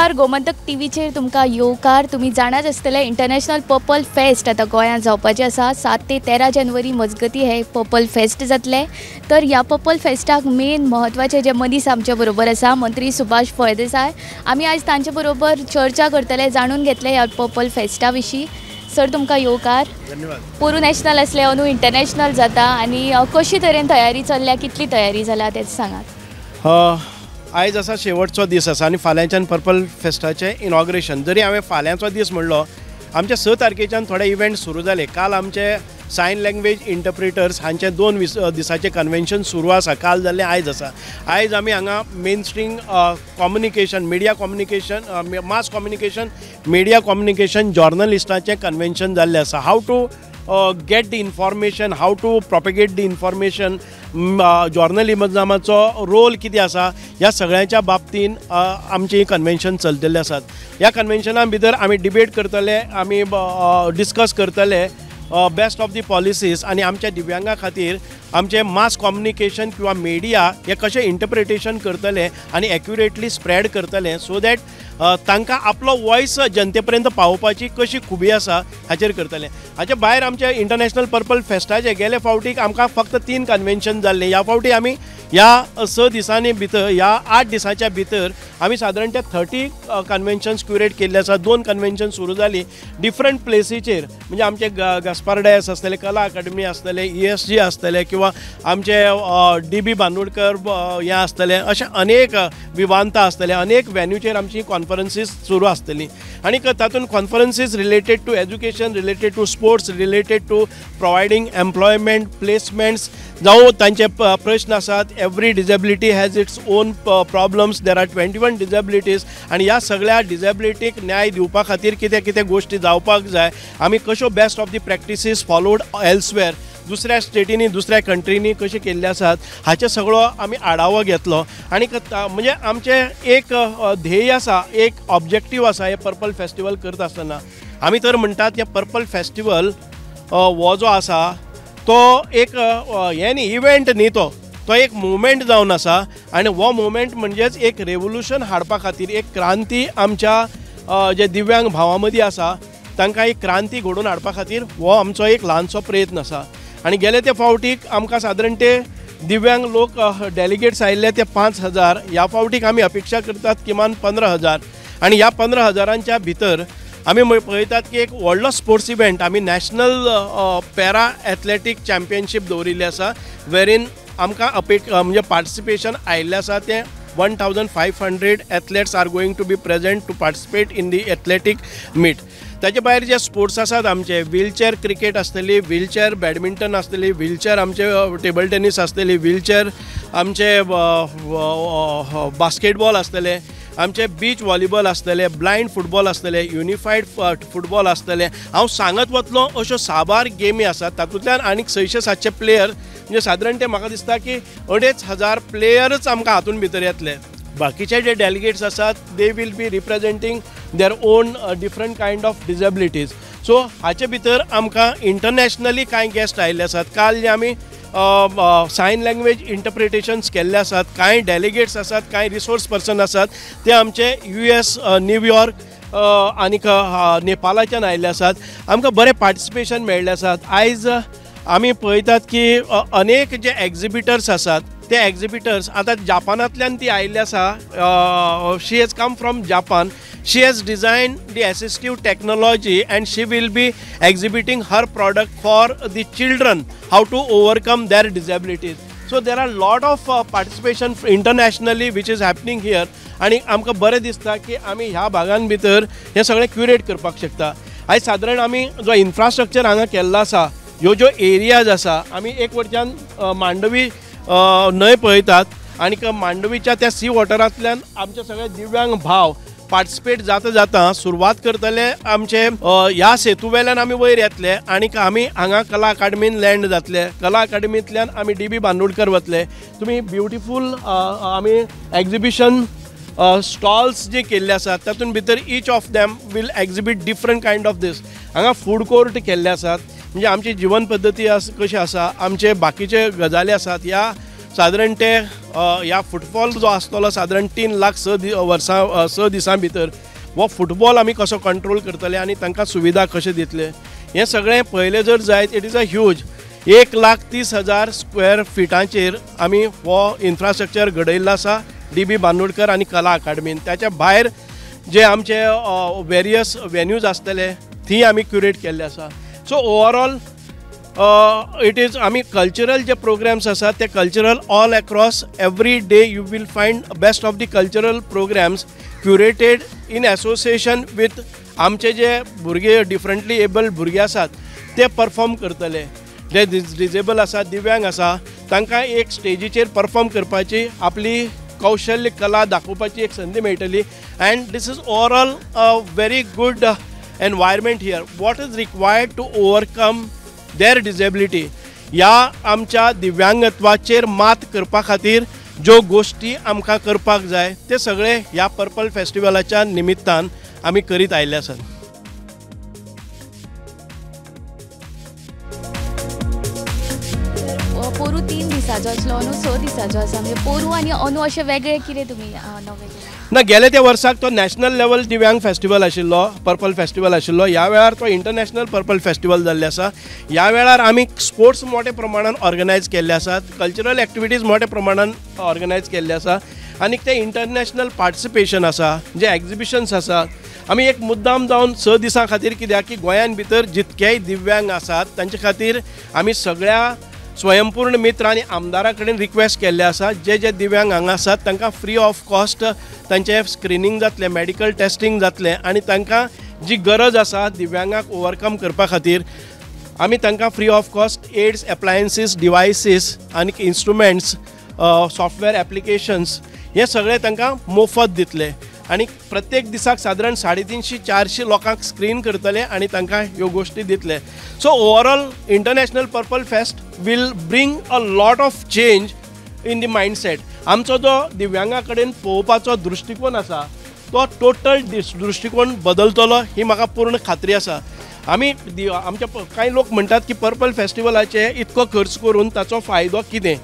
नमस्कार, गोमंतक टीव्हीचेर तुमकां येवकार. तुमी जाणाच आसतले इंटरनॅशनल पर्पल फेस्ट आतां गोंयांत जावपाचें आसा. 7 ते 13 जानेवारी मजगती हे पर्पल फेस्ट जातलें. तर ह्या पर्पल फेस्टाक मेन म्हत्वाचे जे मनीस आमचे बरोबर आसा मंत्री सुभाष फळदेसाय. आमी आयज तांचे बरोबर चर्चा करतले, जाणून घेतले ह्या पर्पल फेस्टा विशीं. सर, तुमकां येवकार. धन्यवाद. पोरू नॅशनल आसलें, अंदू इंटरनॅशनल जाता आनी कशी तरेन तयारी चल्ल्या, कितली तयारी जाल्या तेच सांगात. आयज आसा शेवटचो दीस आसा आनी फाल्यांच्यान पर्पल फेस्टाचें इनॉग्रेशन. जरी हांवें फाल्यांचो दीस म्हणलो, आमच्या 6 तारखेच्यान थोडे इव्हेंट सुरू जाले. काल आमचे सायन लँग्वेज इंटरप्रिटर्स हांचे 2 दिसाचें कन्वेन्शन सुरू आसा. काल जाल्लें, आयज आसा. आयज आमी हांगा mainstream communication, media communication, mass communication, media communication जॉर्नलिस्टाचें convention जाल्लें आसा. How to get the information, how to propagate the information, जॉर्नलिजमाचो role कितें आसा, ह्या सगळ्यांच्या बाबतीन आमची कन्वेन्शन चलतलें आसात. ह्या कन्वेन्शना भितर आमी डिबेट करतले, आमी डिस्कस करतले बेस्ट ऑफ the policies आनी आमच्या दिव्यांगा खातीर आमचें मास कम्युनिकेशन किंवा मिडिया हे कशें इंटरप्रिटेशन करतले आनी एक्युरेटली स्प्रेड करतले, सो that तांकां आपलो वॉयस जनते पर्यंत पावोवपाची कशी खुबी आसा हाचेर करतले. हाचे भायर आमच्या इंटरनॅशनल पर्पल फेस्टाचे गेले फावटीक आमकां फक्त 3 कन्वेन्शन जाल्लें. ह्या फावटी आमी ह्या 6 दिसांनी भितर, ह्या 8 दिसांच्या भितर आमी सादारण ते 30 कन्वेन्शन्स क्युरेट केल्ले आसा. 2 कन्वेन्शन सुरू जाली डिफरंट प्लेसीचेर, म्हणजे आमचे गास्पार डायस आसतले, कला अकादमी आसतले, ESG आसतले किंवा आमचे DB Bandodkar हें आसतले, अशे अनेक विवांता आसतले, अनेक व्हेन्यूचेर आमची कॉन्फरन्सीस सुरू आसतली. आनी तातूंत conferences related to education, related to sports, related to providing employment placements जावं तांचे प्रश्न आसात. Every disability has its own problems. There are 21 disabilities आनी ह्या सगळ्या डिजेबिलिटीक न्याय दिवपा खातीर कितें कितें गोश्टी जावपाक जाय, आमी कश्यो best of the practices followed elsewhere, दुसऱ्या स्टेटींनी, दुसऱ्या कंट्रींनी कशें केल्ले आसात, हाचे सगळो आमी आढावो घेतलो. आनी म्हणजे आमचें एक ध्येय आसा, एक ऑब्जेक्टीव आसा हे पर्पल फेस्टिवल करता आसतना. आमी तर म्हणटात हे पर्पल फेस्टिवल हो जो आसा तो एक हें न्ही, इव्हेंट न्ही, तो एक मुवमेंट जावन आसा. आनी हो मुवमेंट म्हणजेच एक रेवोल्युशन हाडपा खातीर, एक क्रांती आमच्या जे दिव्यांग भावां मदीं आसा तांकां एक क्रांती घडोवन हाडपा खातीर हो आमचो एक ल्हानसो प्रयत्न आसा. आनी गेले ते फावटीक आमकां सादारण ते दिव्यांग लोक डेलिगेट्स आयिल्ले ते 5000. ह्या फावटीक आमी अपेक्षा करतात किमान 15,000. आनी ह्या 15,000च्या भितर आमी पळयतात की एक व्हडलो स्पोर्ट्स इव्हेंट आमी नॅशनल पॅरा एथलेटीक चॅम्पियनशीप दवरिल्ली आसा, वेरीन आमकां म्हणजे पार्टिसिपेशन आयिल्लें आसा तें 1500 athletes are going to be present to participate in the athletic meet. ताचे भायर जे स्पोर्ट्स आसात आमचे, व्हीलचेअर क्रिकेट आसतली, व्हीलचेअर बॅडमिंटन आसतली, व्हीलचेअर आमचे टेबल टेनीस आसतली, व्हीलचेअर आमचे बास्केटबॉल आसतले, आमचे बीच व्हॉलीबॉल आसतले, ब्लायंड फुटबॉल आसतले, युनिफायड फुटबॉल आसतले. हांव सांगत वतलो अश्यो साबार गेमी आसात. तातूंतल्यान आनीक 600-700 प्लेयर, म्हणजे सादारण ते म्हाका दिसता की 2500 प्लेयरच आमकां हातूंत भितर येतले. बाकीचे जे डेलिगेट्स आसात they will be representing their own different kind of disabilities. So हाचे भितर आमकां इंटरनॅशनली कांय गेस्ट आयिल्ले आसात. काल जे आमी सायन लँग्वेज इंटरप्रिटेशन्स केल्ले आसात, कांय डेलिगेट्स आसात, कांय रिसोर्स पर्सन आसात, ते आमचे US, New York आनीक नेपालाच्यान आयिल्ले आसात. आमकां बरें पार्टिसिपेशन मेळ्ळें आसात. आयज आमी पळयतात की अनेक जे एक्झिबिटर्स आसात ते एक्झिबिटर्स आतां जापानांतल्यान ती आयिल्ली आसा. She has come from Japan. She has design the assistive technology and she will be exhibiting her product for the children, how to overcome their disabilities. So there are lot of participation internationally which is happening here. आनी आमकां बरें दिसता की आमी ह्या भागान भितर हें सगळें क्युरेट करपाक शकता. आयज सादारण आमी जो इन्फ्रास्ट्रक्चर हांगा केल्लो आसा, ह्यो ज्यो एरियाज आसा, आमी एक वटच्यान मांडवी न्हंय पळयतात आनी मांडवीच्या त्या सी वॉटरांतल्यान आमचे सगळे दिव्यांग भाव पार्टिसिपेट जाता जाता सुरवात करतले. आमचे ह्या सेतू वेल्यान आमी वयर येतले आनी आमी हांगा कला अकादमीन लँड जातले. कला अकादमींतल्यान आमी DB Bandodkar वतले. तुमी ब्युटिफूल आमी एक्झिबिशन स्टॉल्स जे केल्ले आसात तातूंत भितर each of them will exhibit different kind of this. हांगा फूड कोर्ट केल्ले आसात, म्हणजे आमची जिवन पद्दती कशी आसा, आमचे बाकीचे गजाली आसात, ह्या सादारण ते ह्या फुटबॉल जो आसतलो सादारण 3 लाख 6 वर्सां 6 दिसां भितर हो फुटबॉल आमी कसो कंट्रोल करतले आनी तांकां सुविधा कशें दितले हें सगळें पळयलें जर जायत it is a huge 1,30,000 square फिटांचेर आमी हो इन्फ्रास्ट्रक्चर घडयल्लो आसा डी बी बांदोडकर आनी कला अकादमीन. ताच्या भायर जे आमचे वेरियस वेन्यूज आसतले थंय आमी क्युरेट केल्ले आसा. सो ओवरऑल it is आमी कल्चरल जे प्रोग्राम्स आसात ते cultural all across every day you will find best of the cultural programs curated in association with आमचे जे भुरगे डिफरंटली एबल भुरगे आसात ते परफॉर्म करतले. जे डिजेबल आसा, दिव्यांग आसा, तांकां एक स्टेजीचेर परफॉर्म करपाची आपली कौशल्य कला दाखोवपाची एक संदी मेळटली. And this is overall a very good environment here. What is required to overcome their disability, ह्या आमच्या दिव्यांगत्वाचेर मात करपा खातीर ज्यो गोश्टी आमकां करपाक जाय ते सगळे ह्या पर्पल फेस्टिवलाच्या निमित्तान आमी करीत आयिल्ले आसात. पोरू 3 दिसाचो आसलो, अंदू 6 दिसाचो आसा, म्हणजे पोरू आनी अंदू अशें वेगळें कितें तुमी नवें केलां? ना, गेले त्या वर्साक तो नॅशनल लेवल दिव्यांग फेस्टिवल आशिल्लो, पर्पल फेस्टिवल आशिल्लो. ह्या वेळार तो इंटरनॅशनल पर्पल फेस्टिवल जाल्लें आसा. ह्या वेळार आमी स्पोर्ट्स मोठ्या प्रमाणान ऑर्गनायज केल्ले आसात, कल्चरल एक्टिविटीज मोठ्या प्रमाणान ऑर्गनायज केल्ले आसा आनी ते इंटरनॅशनल पार्टिसिपेशन आसा, जे एग्जिबिशन्स आसात. आमी एक मुद्दाम जावन 6 दिसां खातीर कित्याक की गोंयान भितर जितकेय दिव्यांग आसात तांचे खातीर आमी सगळ्या स्वयंपूर्ण मित्र आनी आमदारा कडेन रिक्वेस्ट केल्ले आसा, जे जे दिव्यांग हांगा आसात तांकां फ्री ऑफ कॉस्ट तांचें स्क्रिनींग जातलें, मेडिकल टेस्टिंग जातलें आनी तांकां जी गरज आसा दिव्यांगाक ओवरकम करपा खातीर आमी तांकां free of cost aids, appliances, devices आनी इन्स्ट्रुमेंट्स, सॉफ्टवेअर एप्लिकेशन्स हे सगळें तांकां मोफत दितले आनी प्रत्येक दिसाक सादारण 350-400 लोकांक स्क्रीन करतले आनी तांकां ह्यो गोश्टी दितले. So overall international purple fest will bring a lot of change in the mindset. आमचो जो दिव्यांगा कडेन पळोवपाचो दृश्टिकोन आसा तो टोटल दृश्टिकोन बदलतलो ही म्हाका पूर्ण खात्री आसा. आमी आमच्या कांय लोक म्हणटात की पर्पल फेस्टिवलाचे इतको खर्च करून ताचो फायदो कितें?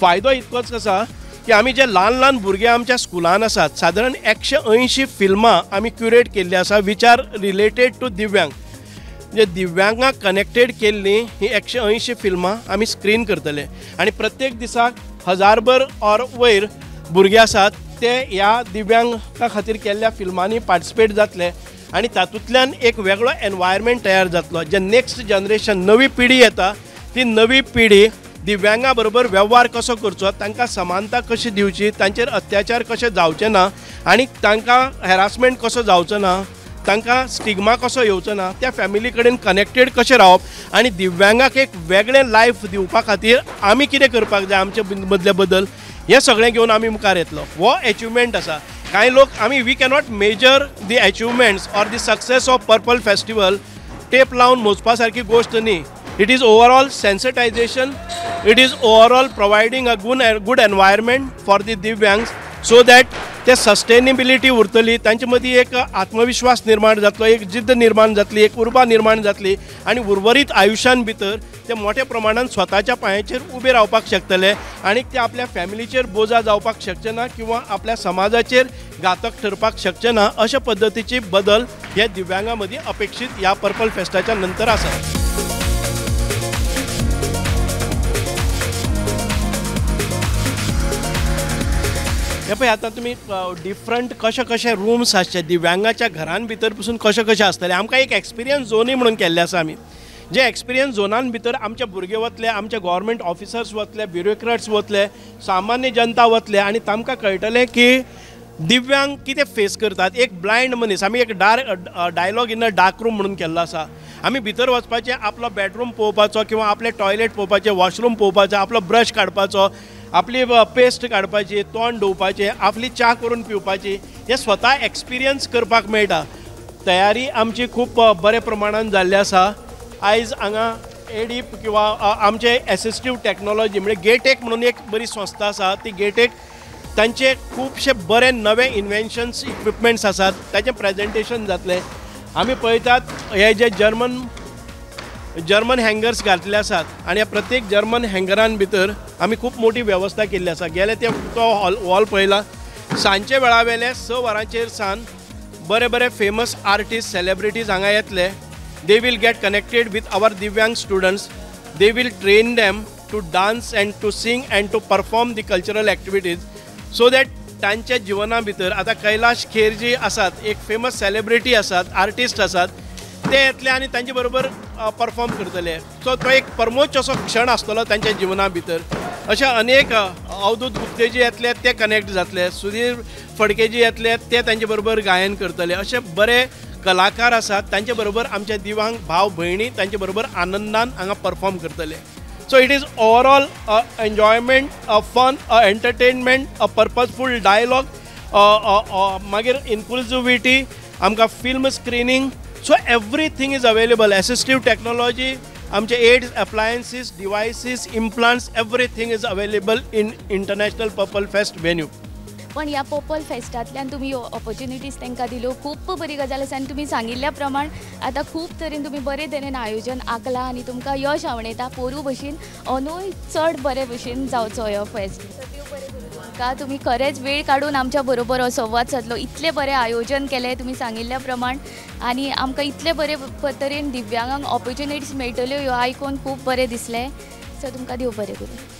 फायदो इतकोच आसा की आमी जे ल्हान ल्हान भुरगे आमच्या स्कुलान आसात सादारण 180 फिल्मां आमी क्युरेट केल्ली आसा which are related to दिव्यांग. म्हणजे दिव्यांगाक कनेक्टेड केल्ली ही 180 फिल्मां आमी स्क्रीन करतले आनी प्रत्येक दिसाक 1000 और वयर भुरगे आसात ते ह्या दिव्यांगा खातीर केल्ल्या फिल्मांनी पार्टिसिपेट जातले आनी तातूंतल्यान एक वेगळो एनवायरमेंट तयार जातलो. जे नेक्स्ट जनरेशन नवी पिढी येता ती नवी पिढी दिव्यांगा बरोबर वेव्हार कसो करचो, तांकां समानता कशी दिवची, तांचेर अत्याचार कशे जावचे ना आनी तांकां हॅरासमेंट कसो जावचो ना, तांकां स्टिग्मा कसो येवचो ना, त्या फॅमिली कडेन कनेक्टेड कशें रावप आनी दिव्यांगाक एक वेगळें लायफ दिवपा खातीर आमी कितें करपाक जाय आमचे मदले बदल हें सगळें घेवन आमी मुखार येतलो. हो एचिवमेंट आसा. कांय लोक आमी we cannot measure the achievements or the success of purple festival tape लावन मोजपा सारकी गोश्ट न्ही. It is overall sensitization, it is overall providing a good environment for the divyangs so that ते सस्टेनेबिलिटी उरतली, तांचे मदीं एक आत्मविश्वास निर्माण जातलो, एक जिद्द निर्माण जातली, एक उर्बा निर्माण जातली आनी उर्वरीत आयुश्यान भितर ते मोठ्या प्रमाणान स्वताच्या पांयाचेर उबे रावपाक शकतले आनी ते आपल्या फॅमिलीचेर बोजा जावपाक शकचे ना किंवा आपल्या समाजाचेर घातक ठरपाक शकचे ना. अशा पद्दतीची बदल हे दिव्यांगा मदीं अपेक्षीत ह्या पर्पल फेस्टाच्या नंतर आसा. हे पळय आतां तुमी डिफरंट कशे कशे रूम्स आसचे दिव्यांगाच्या घरान भितर पसून कशे कशे आसतले. आमकां एक एक्सपिरियन्स झोनूय म्हणून केल्लें आसा आमी, जे एक्सपिरियन्स झोनान भितर आमचे भुरगे वतले, आमचे गव्हर्मेंट ऑफिसर्स वतले, ब्युरोक्रेट्स वतले, सामान्य जनता वतले आनी तांकां कळटलें की दिव्यांग कितें फेस करतात. एक ब्लायंड मनीस, आमी एक dark dialogue in a dark room म्हणून केल्लो आसा. आमी भितर वचपाचें, आपलो बेडरूम पळोवपाचो किंवा आपलें टॉयलेट पळोवपाचें, वॉशरूम पळोवपाचो, आपलो ब्रश काडपाचो, आपली पेस्ट काडपाची, तोंड धुवपाचें, आपली च्या करून पिवपाची, हें स्वता एक्सपिरियन्स करपाक मेळटा. तयारी आमची खूब बऱ्या प्रमाणान जाल्ली आसा. आयज हांगा एडीप किंवा आमचे एसिस्टीव टॅक्नोलॉजी म्हणजे गेटेक म्हणून एक बरी संस्था आसा, ती गेटेक तांचे खुबशे बरे नवे इन्वेन्शन्स इक्विपमेंट्स आसात ताचें प्रेजेंटेशन जातलें. आमी पळयतात हे जे जर्मन जर्मन हँगर्स घातले आसात आनी ह्या प्रत्येक जर्मन हँगरान भितर आमी खूब मोठी वेवस्था केल्ली आसा. गेले ते तो हॉल हॉल पळयला, सांजचे वेळा वेले 6 वरांचेर सावन बरे बरे फेमस आर्टिस्ट सेलेब्रिटीज हांगा येतले. They will get connected with our Divyang students, they will train them to dance and to sing and to perform the cultural activities so that तांच्या जिवना भितर आतां कैलाश खेर जी आसात, एक फेमस सेलेब्रिटी आसात, आर्टिस्ट आसात, ते येतले आनी तांचे बरोबर परफॉर्म करतले. सो तो एक परमोच्च असो क्षण आसतलो तांच्या जिवना भितर. अशे अनेक अवधूत गुप्तेजी येतले, ते कनेक्ट जातले, सुधीर फडकेजी येतले, ते तांचे बरोबर गायन करतले. अशे बरे कलाकार आसात तांचे बरोबर आमच्या दिव्यांग भाव भयणी तांचे बरोबर आनंदान हांगा परफॉर्म करतले. So it is overall a enjoyment, a fun, a entertainment, a purposeful dialogue, मागीर इन्क्लुजिविटी, आमकां film screening, so everything is available. Assistive technology, आमचे aids, appliances, devices, implants, everything is available in International Purple Fest venue. पण ह्या purple फेस्टांतल्यान तुमी ह्यो opportunities तांकां दिल्यो, खूब बरी गजाल आसा आनी तुमी सांगिल्ल्या प्रमाण आतां खूब तरेन तुमी बरे तरेन आयोजन आंखलां आनी तुमकां यश आवडयता. पोरूं भशेन अंदूय चड बरे भशेन जावचो हो फेस्ट. तुमकां तुमी खरेंच वेळ काडून आमच्या बरोबर हो संवाद सादलो, इतलें बरें आयोजन केलें तुमी सांगिल्ल्या प्रमाण आनी आमकां इतले बरे तरेन दिव्यांगांक ऑपॉर्च्युनिटीज मेळटल्यो ह्यो आयकून खूब बरें दिसलें. सो तुमकां देव बरें करूं.